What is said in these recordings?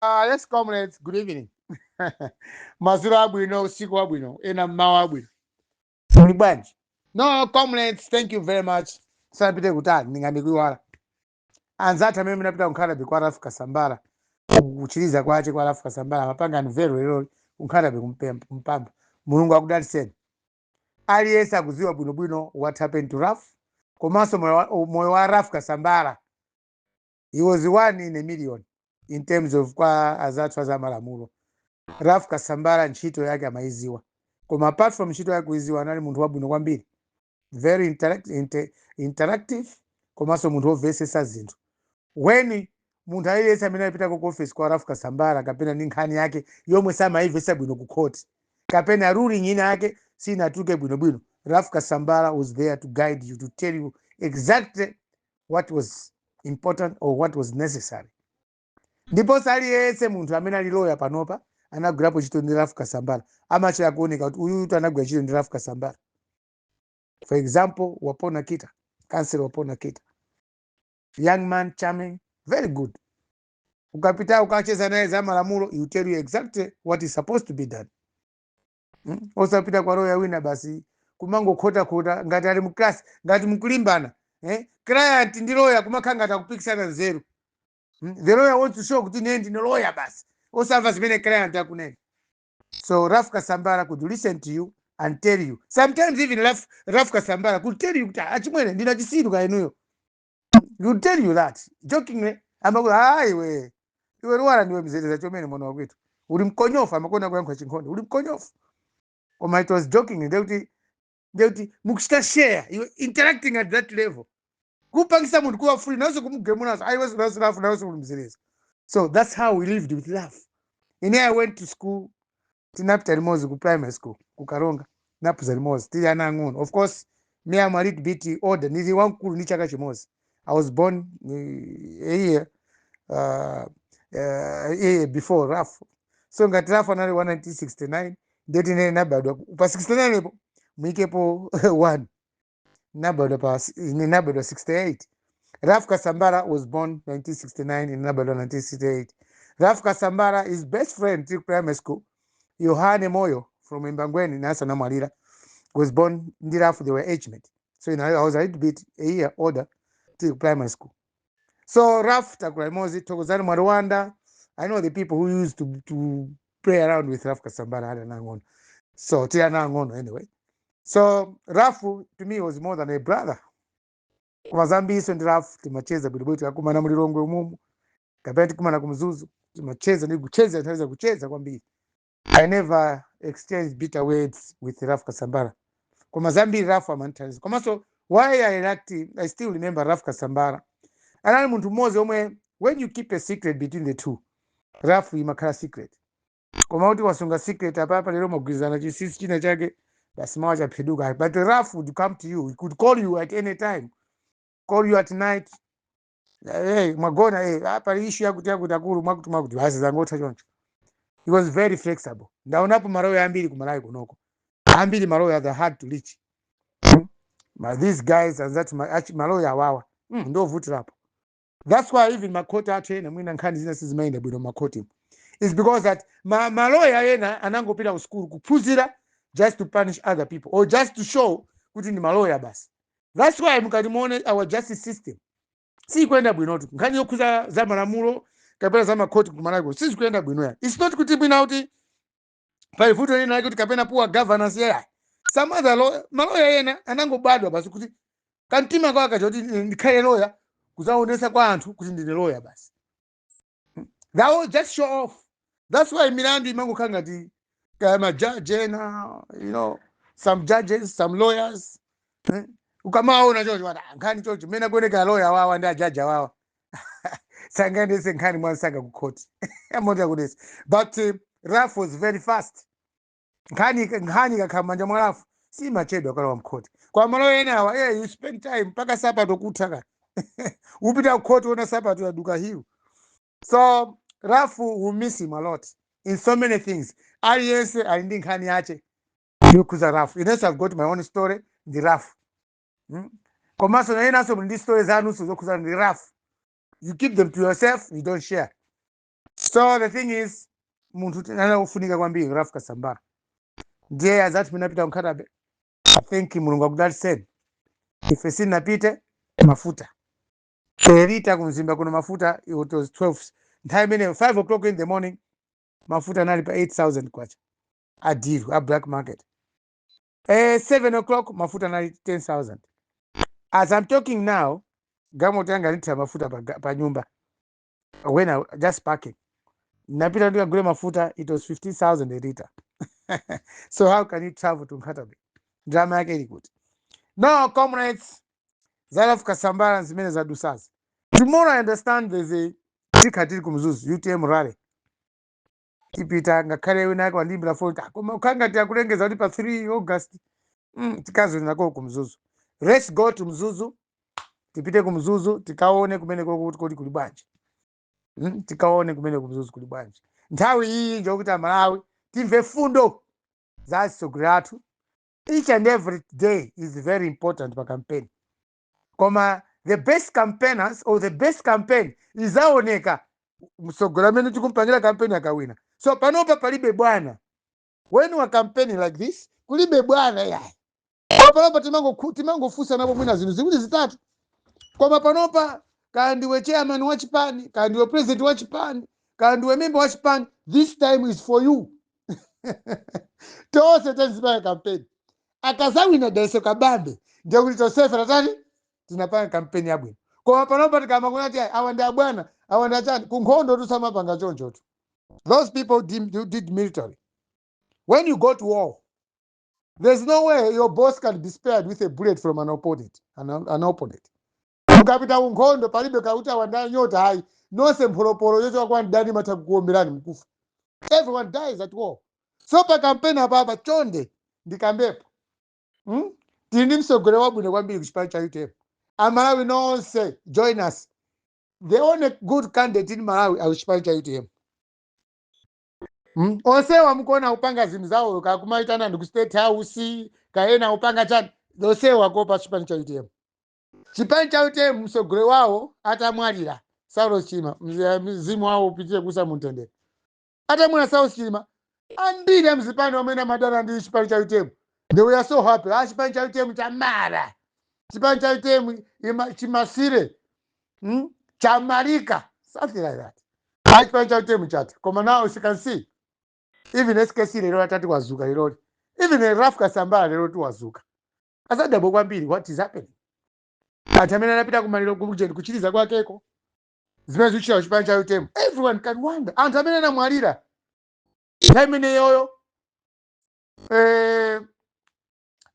Yes, comrades, good evening. Madzulo abwino, usiku wabwino, ena mmawa abwino. Muli bwanji? No, comrades, thank you very much. Sanapite kutali, ndingandikuiwala. Anzathu amene munapita kunkhata kwa Ralph Kasambara, kuchiriza kwache kwa Ralph Kasambara, mapanga mvero lero kunkhata kumpamba. Mulungu akudalitseni. Aliyense akudziwa bwinobwino what happened to Ralph, komanso moyo wa Ralph Kasambara. He was one in a million in terms of kwa azathu azamalamulo. Ralph Kasambara ntchito yake amayiziwa, koma apart from ntchito yake kuiziwa, anali munthu wabwino kwambiri, very interactive, komanso munthu womvetsetsa zinthu. When munthu aliyense amene alipita ku office kwa Ralph Kasambara kapena ndi nkhani yake yomwe samayimvetsa bwino ku court kapena ruling ina yake sinatuluke bwinobwino, Ralph Kasambara was there to guide you, to tell you exactly what was important or what was necessary. Ndiponso aliyense munthu amene ali lawyer panopa anagwirapo ntchito ndi Ralph Kasambara amachita kuoneka kuti uyuyu anagwira ntchito ndi Ralph Kasambara. For example, Wapona Kita, counsel Wapona Kita, young man, charming, very good. Ukapita ukacheza naye za malamulo, he will tell you exactly what is supposed to be done. Osapita kwa lawyer wina basi kumangokhotakhota ngati ali mu class, ngati mukulimbana, eh? Client ndi lawyer kumakhala ngati akupikisana nzeru. The lawyer wants to show kuti ine ndine lawyer basi, osamva zimene client akunena. So Ralph Kasambara could listen to you and tell you. Sometimes even Ralph Kasambara could tell you kuti, "Achimwene, ndina chisiru ka inuyo." He would tell you that jokingly. Amakuti, "Ah, iwe, iwe Lwara, ndiwe mzereza chomene mwana wakwitu, uli mkonyofu." Amakona kuyankha chinkhonde, "Uli mkonyofu." Koma it was jokingly. Ndekuti mukuchita share, you interacting at that level, kupangisa munthu kuwa free nawonso kumugemunaso, aiwe naso Ralph, nawonso uli mzereza. So that's how we lived with love. Ine, I went to school, tinapita limodzi ku primary school ku Karonga, naphunzira limodzi tili ana ang'ono. Of course, me, I'm a little bit older, ndili wamkulu ndi chaka chimodzi. I was born a year before Ralph. So ngati Ralph anali wa 1969, ndeti ine nabadwa pa 69 epo muikepo 1, nabadwa pa ine nabadwa 68. Ralph Kasambara was born 1969, ine nabadwa 1968. Ralph Kasambara, his best friend tili primary school, Yohane Moyo from Embangweni, nasa namwalira, was born ndi Ralph. They were age mate. So I was a little bit a year older tili primary school. So Ralph takula limodzi. Thokozani Mwarwanda. I know the people who used to play around with Ralph Kasambara ali anang'ono. So tili anang'ono anyway. So Ralph to me was more than a brother. Koma zambiriso ndi Ralph timacheza bwinobwino. Tikakumana mulilongwe umumu kapena tikumana kumzuzu, timacheza ndi kucheza, nthawi kucheza kwambiri. I never exchanged bitter words with Ralph Kasambara, koma zambiri Ralph amandithandiza. Komanso why I liked, I still remember Ralph Kasambara, anali munthu mmodzi omwe when you keep a secret between the two, Ralph imakhala secret. Koma kuti wasunga secret apapa, lero mwagwirizana chinsinsi china chake, basi mawa chapheduka. But Ralph would come to you, he could call you at any time, call you at night, "Hey, mwagona? Hey, apa issue yakuti yakuti, akulu, mwakuti mwakuti." Basi, zangotha choncho. He was very flexible. Ndaonapo maloya ambiri kumalawi kunoko, ambiri maloya, they hard to reach. Ma these guys anzati maloya awawa ndovutirapo. That's why even makhoti athu ena mwina nkhani zina sizimayenda bwino makhoti is because that maloya ena anangopita ku school kuphunzira just to punish other people or just to show kuti ndi maloya basi. That's why mukati muone our justice system sikuyenda bwinotu. Nkhani yokhuza za malamulo kapena za makhoti kumalawi sizikuyenda bwino ya. It's not kuti mwina kuti pali vuto lina lake kuti kapena poor governance yayi. Some other maloya ena anangobadwa basi kuti kamtima kawo kacha kuti ndikhale loya, kuzaonesa kwa anthu kuti ndine loya basi. That was just show off. That's why milandu imangokhala ngati kaya majaji ena, some judges, some lawyers, eh? Ukamaona chocho wati, "Ah, nkhani chocho mmene kuoneka loya wawa ndi ajaji awawa sangaendese nkhani mwansanga ku court." Amoti akudesa. But Ralph was very fast. Nkhani ikakhala m'manja mwa Ralph simachedwa kalowa mkhoti. Kwa maloya ena awa, yeah, you spend time mpaka sapato kutha ka upita kukhoti, ona sapato yaduka hiu. So Ralph, will miss him a lot in so many things. Aliyense ali ndi nkhani yache yokhuza Ralph. Inenso I've got my own story ndi Ralph. Komanso nayenanso muli ndi story zanunso zokhuzana ndi Ralph. You keep them to yourself, you don't share. So the thing is, munthu anakufunika kwambiri Ralph Kasambara. Ndiye azati munapita ku Nkhata Bay, I think Mulungu akudalitseni. Ife sitinapite. Mafuta per kumzimba kuno, mafuta it was 12 nthawi imeneyo, 5 o'clock in the morning, mafuta anali pa 8000 kwacha a deal a black market. 7 o'clock mafuta anali 10,000. As I'm talking now, galimoto yanga ndithira mafuta pa nyumba. When I just parking, napita ndikagule mafuta, it was 15,000 a liter. So how can you travel to Nkhata Bay? Ndalama yake ili kuti? No, comrades, za Ralph Kasambara zimene zadusazi. Tomorrow, I understand there's a tikha tili ku Mzuzu, UTM rally. Tipita ngakhale wina ake wandiyimbira phone kuti, "Ah, koma ukhanga akulengeza kuti pa 3 August tikazonenako ku Mzuzu." Let's go to Mzuzu. Tipite ku Mzuzu, tikaone kumene kuti kodi kuli bwanji. Tikaone kumene ku Mzuzu kuli bwanji. Nthawi iyi njokuti Amalawi timve fundo za atsogoleri athu. Each and every day is very important pa campaign, koma the best campaigners or the best campaign izaoneka mtsogoleri amene tikumpangira campaign akawina. So panopa palibe bwana. When we are campaigning like this, kulibe bwana yayi. Koma panopa timangofunsa napo mwina zinthu ziwiri zitatu. Koma panopa, kaya ndiwe chairman wa chipani, kaya ndiwe president wa chipani, kaya ndiwe member wa chipani, this time is for you. Tonse tazipanga campaign. Akazawina Dalitso Kabambe, ndiye kuti tonsefe tatani? Tinapanga campaign yabwino. Koma panopa tikama kunati awa ndi abwana, awa ndi achani, kunkhondo tusamapanga chonchotu. Those people did military. When you go to war, there's no way your boss can be spared with a bullet from an opponent. Mukapita kunkhondo, palibe kauti awa ndi anyota, ayi. Nonse mpholopolo yochoka kwa mdani matha kukuomberani, mkufa. Everyone dies at war. So pa campaign apapa, chonde ndikambepo, Tili ndi mtsogoleri wabwino kwambiri kuchipani cha UTM. Amalawi nonse, join us. The only good candidate in Malawi ali chipani cha UTM. Onsewa mukuona kupanga zinthu zawo, kakumaitana ndi ku State House, kaena kupanga chani, onsewa kopa chipani cha UTM. Chipani cha UTM, mtsogoleri wawo atamwalira Saulos Chilima, mzimu wawo upitire kusa mumtendere, atamwalira Saulos Chilima, ambiri amzipani amene amadana ndi chipani cha UTM, they were so happy. Ah, chipani cha UTM chamara, chipani cha UTM chimasire, Chamalika, something like that. Ah, chipani cha UTM chati. Koma now you can see, even SKC lero atati wazuka leroli, even Ralph Kasambara lero ti wazuka, asadabwe kwambiri what is happening. Anthu amene anapita kumaliro kuchiriza kwakeko, zimene zikuchita kuchipani cha UTM, everyone can wonder. Anthu amene anamwalira nthawi imeneyoyo,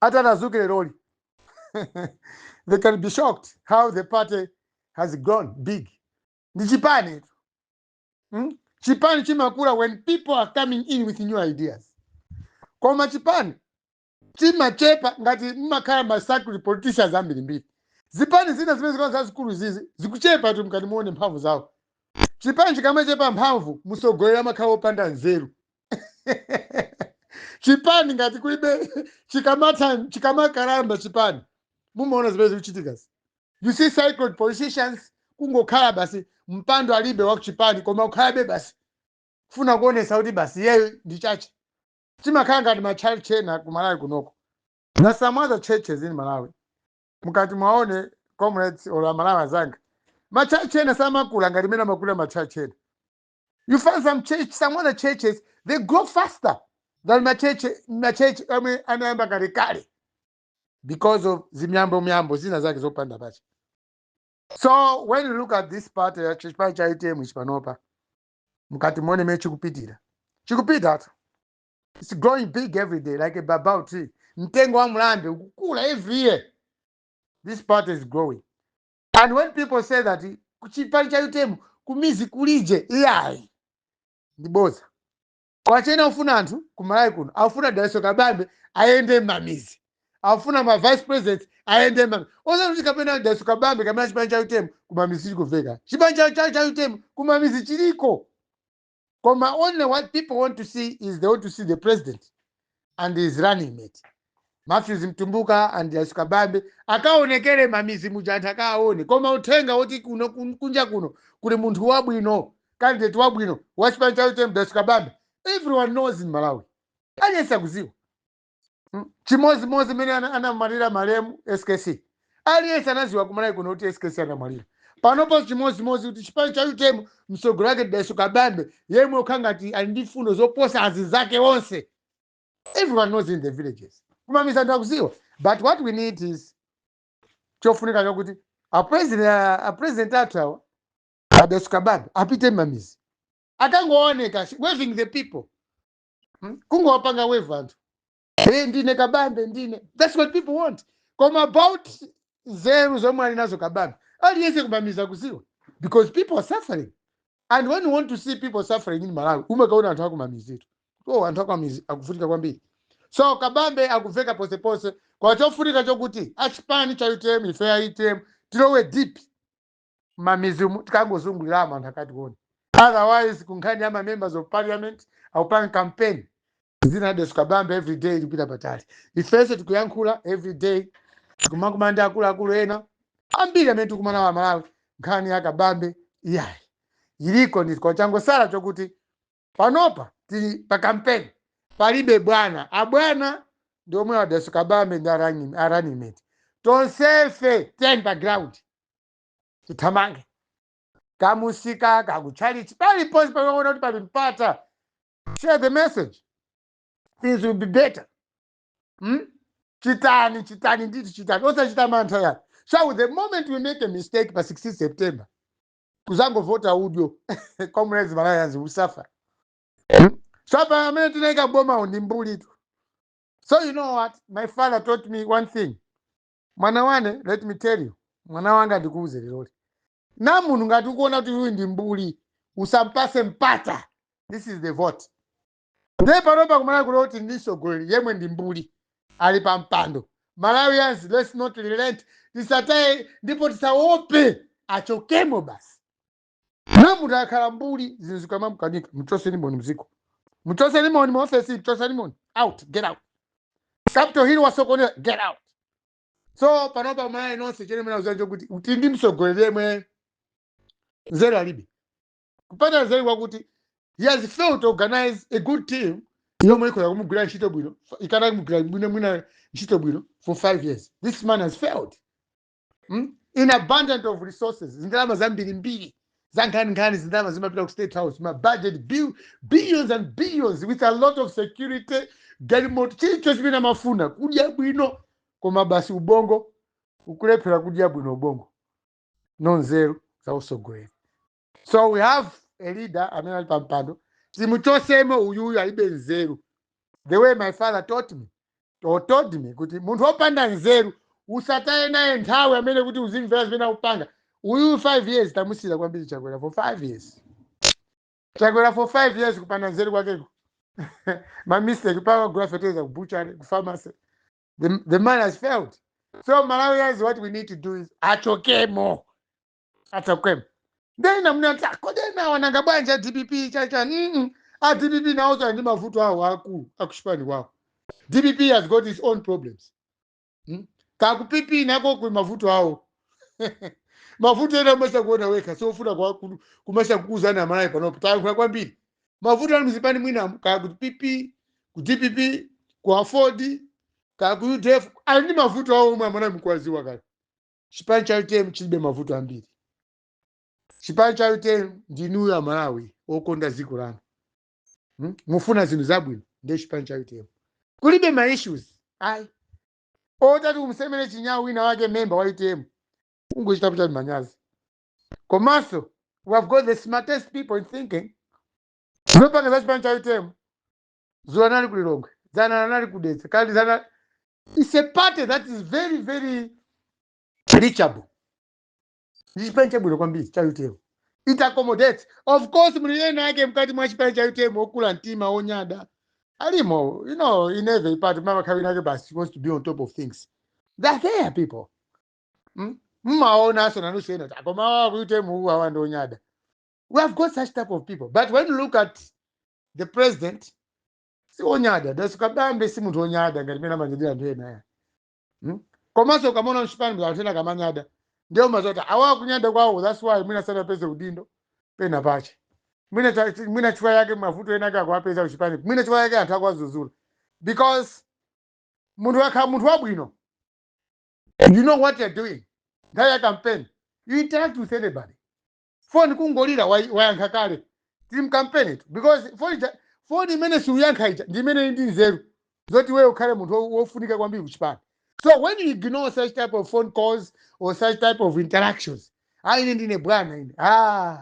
atanazuke leroli, they can be shocked how the party has grown big. Ndi chipani tu, Chipani chimakula when people are coming in with new ideas. Koma chipani chimachepa ngati mmakhala ma circuit politicians ambirimbiri. Zipani zina zimene zikhala zazikulu zizi zikuchepa tu. Mkati muone mphamvu zawo. Chipani chikamachepa mphamvu, mtsogoleri amakhala wopanda nzeru. Chipani ngati kulibe, chikamatha, chikamakalamba chipani, mumaona zimene zikuchitika. You see cycled politicians kungokhala basi, mpando alibe wa kuchipani, koma kukhalabe basi, kufuna kuonesa kuti basi iyeyo ndi chache. Chimakhala ngati ma church ena ku Malawi kunoko na some other churches in Malawi. Mukati mwaone, comrades or Amalawi azanga, ma church ena samakula ngati mene amakula ma church ena. You find some church, some other churches, they grow faster than ma church amwe anayamba kale kale because of zimyambo myambo zina zake zopanda pacha. So when you look at this part ya chipani cha UTM ichi panopa, mukati muone mene chikupitira, chikupita tu. It's growing big every day like a baobab tree. Mtengo wa mlambe ukukula every year. This part is growing. And when people say that chipani cha UTM kumizi kulije, iyayi, ndiboza. Kwachena ufuna anthu kumalawi kuno afuna Dalitso Kabambe ayende mamizi, afuna ma vice president ayende mamizi, osati kuti kapena Dalitso Kabambe kapena chipani cha UTM kumamizi chilikuveka. Chipani cha UTM kumamizi chiliko, koma only what people want to see is they want to see the president and his running mate Matthews Mtumbuka and Dalitso Kabambe akaonekere mamizi muja, anthu akaone. Koma uthenga woti kuno kunja kuno kuli munthu wabwino. Candidate wabwino wa chipani cha UTM, Dalitso Kabambe, everyone knows in Malawi, aliyense akuziwa. Chimozimozi mmene anamwalira malemu SKC, aliyense anaziwa kumalawi kuno kuti SKC anamwalira. Panopo chimozimozi kuti chipani cha UTM msogolo wake Dalitso Kabambe, yemwe ukhala ngati ali ndi fundo zoposa azinzake onse, everyone knows in the villages, kumamizi anthu akuziwa. But what we need is, chofunika chakuti a president athu awa, a Dalitso Kabambe, apite mmamizi, akangooneka waving the people, Kungowapanga wave anthu, "Hey, ndine Kabambe, ndine." That's what people want. Koma about nzeru zomwe ali nazo Kabambe, aliyense kumamizi akuziwa, because people are suffering. And when you want to see people suffering in Malawi, umakaona anthu akumamizitu. Oh, anthu akumamizi akuvutika kwambiri. So Kabambe akuveka posepose. Kwa chofunika chokuti achipani cha UTM, ife ya UTM, tilowe deep mamizi umu, tikangozunguliramo, anthu akatione. Otherwise, kunkhani ya ma members of parliament akupanga campaign zina, Dalitso Kabambe every day likupita patali. Ifenso tikuyankhula every day, tikumakumana ndi akuluakulu ena ambiri amene tikumana wa Malawi. Nkhani ya Kabambe iyayi, iliko ndi changosala chokuti panopa tili pa campaign, palibe bwana. Abwana ndi omwe a Dalitso Kabambe ndi a running mate. Tonsefe 10 pa ground, tithamange kamusika, kakutchalichi, paliponse pamaona kuti pali mpata, share the message, things will be better, Chitani, chitani nditi, chitani, osachita mantha yani. So the moment we make a mistake pa 16 September, kuzangovota udyo, comrades, Malawians will suffer, So apa amene tinaika boma ndi mbuli tu. So you know what, my father taught me one thing: "Mwana wane, let me tell you, mwana wanga, ndikuuze lero, na munthu ngati ukuona kuti uyu ndi mbuli, usampase mpata." This is the vote. Ndiye panopa kumalawi kuno kuti ndi mtsogoleri yemwe ndi mbuli ali pa mpando. Malawians, let's not relent, tisataye ndipo tisaope, achokemo basi. Na munthu akhala mbuli, zinthu zikamamkanika, muchoseni moni mziko, muchoseni moni muofesi, muchoseni moni, out, get out. Capital Hill wasokonera, get out. So panopa Malawi nonse, chene mene uzanje kuti kuti ndi mtsogoleri yemwe nzeru alibe, kupata nzeru kwakuti he has failed to organize a good team yomwe ikhoza kumugwira ntchito bwino, ikana kumugwira bwino mwina ntchito bwino for 5 years. This man has failed, In abundant of resources, zindalama zambirimbiri, zankhaninkhani, zindalama zimapita ku State House, ma budget bill, billions and billions, with a lot of security, galimoto, chilichonse chimene amafuna, kudya bwino, koma basi ubongo ukulephera kudya bwino, ubongo no nzeru za usogoleri. So we have a leader amene ali pampando, timuchosemo uyuyu, alibe nzeru. The way my father taught me or told me kuti munthu wopanda nzeru usataye naye nthawi, amene kuti uzimvera zimene akupanga uyuyu. 5 years tamusira kwambiri Chakwera for 5 years, Chakwera for 5 years, kupanda nzeru kwakeko, ma mistake pakagula fertilizer ku butchery, ku pharmacy. The man has failed. So Malawians, what we need to do is achokemo, achokemo. Then munati, "Kodi nawananga bwanji a DPP chacha?" A DPP nawonso ali ndi mavuto awo akulu akuchipani kwawo. DPP has got its own problems, Kaku PP nako kuli mavuto awo, mavuto ena umasa kuona wekha, sofuna kumasa kukuuzana. Amalawi, panopo tayankhula kwambiri mavuto ali mzipani mwinamu, kaya ku PP, ku DPP, ku AFORD, kaya ku UDF, ali ndi mavuto awo omwe amene mukuwaziwa kale. Chipani cha UTM chilibe mavuto ambiri. Chipani cha UTM ndinuyo Amalawi okonda dziko lanu, Mufuna zinthu zabwino, ndiye chipani cha UTM. Kulibe ma issues ayi otati umsemere chinyawu wina wake member wa UTM, ungochitapo chati manyazi. Komanso we have got the smartest people in thinking. Zopanga za chipani cha UTM, zuwa nali kulilongwe, dzana nali kudetsa, kali zana. It's a party that is very very reachable. Ndi chipani chabwino kwambiri cha UTM. It accommodates. Of course muli ena ake mkati mwa chipani cha UTM okula mtima, onyada alimo. In every party mama kawina ake basi wants to be on top of things. They're there, people, Mmaona so nanunso ena koma awa ku UTM uwu, awa ndi onyada. We have got such type of people, but when you look at the president, si onyada. Dalitso Kabambe si munthu onyada ngati mene amanyadira anthu ena aya, Komanso ukamona mchipani anthu ena kamanyada, ndiye umazoti awa kunyada kwawo, that's why mwina sanapeze udindo pena pache. Mwina chifukwa yake mavuto ena ake akuwapeza kuchipani, mwina chifukwa yake anthu akuwazuzula, because munthu wakhala munthu wabwino, you know what you're doing. Nthawi ya campaign you interact with anybody. Phone kungolira, wayankha kale, tili mkampeni tu, because phone imene siuyankha ija ndi imene ndi nzeru zoti wewe ukhale munthu wofunika kwambiri kuchipani. So when you ignore such type of phone calls or such type of interactions, ah, ine ndine bwana ine, ah,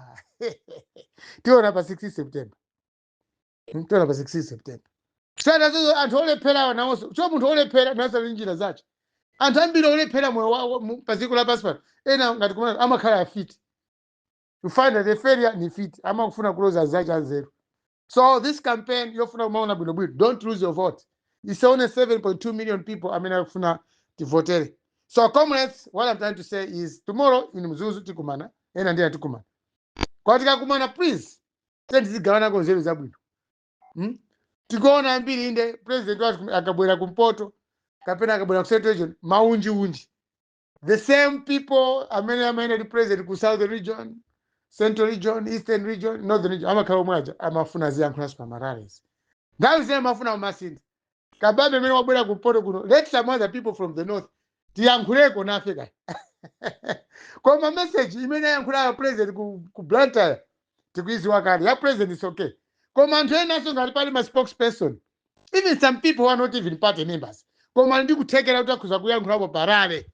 tiona pa 16 September. Tiona pa 16 September. Sanazozo anthu olephera nawonso, so munthu olephera nawonso ali njira zace. Anthu ambiri olephera moyo wawo pa dziko lapansi pano, ena ngati kumana amakhala afiti. You find that the failure ni fiti, amakufuna kuloza zace anzeru. So this campaign yofuna kumaona bwinobwino, don't lose your vote. It's only 7.2 million people amene akufuna tivotere. So comrades, what I'm trying to say is tomorrow in Mzuzu tikumana, ena ndiye tikumana. Kwa tikakumana, please, tizigawanako nzeru zabwino, Tikuona ambiri inde president wathu akabwera kumpoto kapena akabwera ku Central Region, maunji unji, the same people amene amaenda ndi president ku Southern Region, Central Region, Eastern Region, Northern Region, amakhala omwe aja, amafuna ziyankhulanso pa ma rallies. Nthawi zina amafuna kumasintha. Kabambe amene wabwera kumpoto kuno, let some other people from the north tiyankhuleko nafe kaya. Koma message imene ayankhulayo president ku Blantyre tikuiziwa kale. Ya president is okay, koma anthu enanso ngati pali ma spokesperson, even some people who are not even party members, koma ndi kuthekera kuti akhuza kuyankhulapo pa rally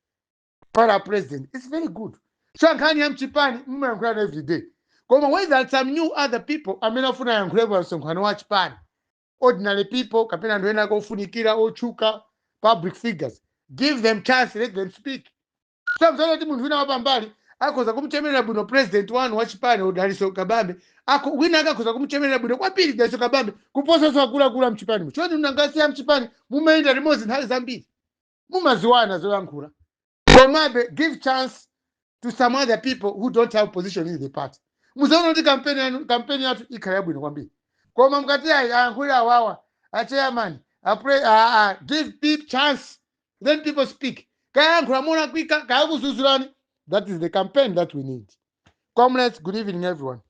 para president, it's very good. So nkhani ya mchipani mumayankhulana every day, koma when there are some new other people amene afuna ayankhulepo pa msonkhano wa chipani, ordinary people kapena anthu ena ofunikira, otchuka, public figures, give them chance, let them speak. So mzaona kuti munthu wina wapambali akhoza kumuchemerera bwino president wanu wa chipani, Daliso Kabambe. Ako wina akakhoza kumuchemerera bwino kwambiri Daliso Kabambe kuposanso akuluakulu a mchipani. Choni mnangasiya mchipani, mumayenda limodzi nthawi zambiri, mumaziwana zoyankhula, komabe give chance to some other people who don't have position in the party. Muzaona kuti kampeni yanu, kampeni yathu ikhala yabwino kwambiri. Koma mukati ayi, ayankhule awawa, a chairman, apre, give people chance, then people speak. Kayankhula molakwika, kayakuzuzulani. That is the campaign that we need. Comrades, good evening, everyone.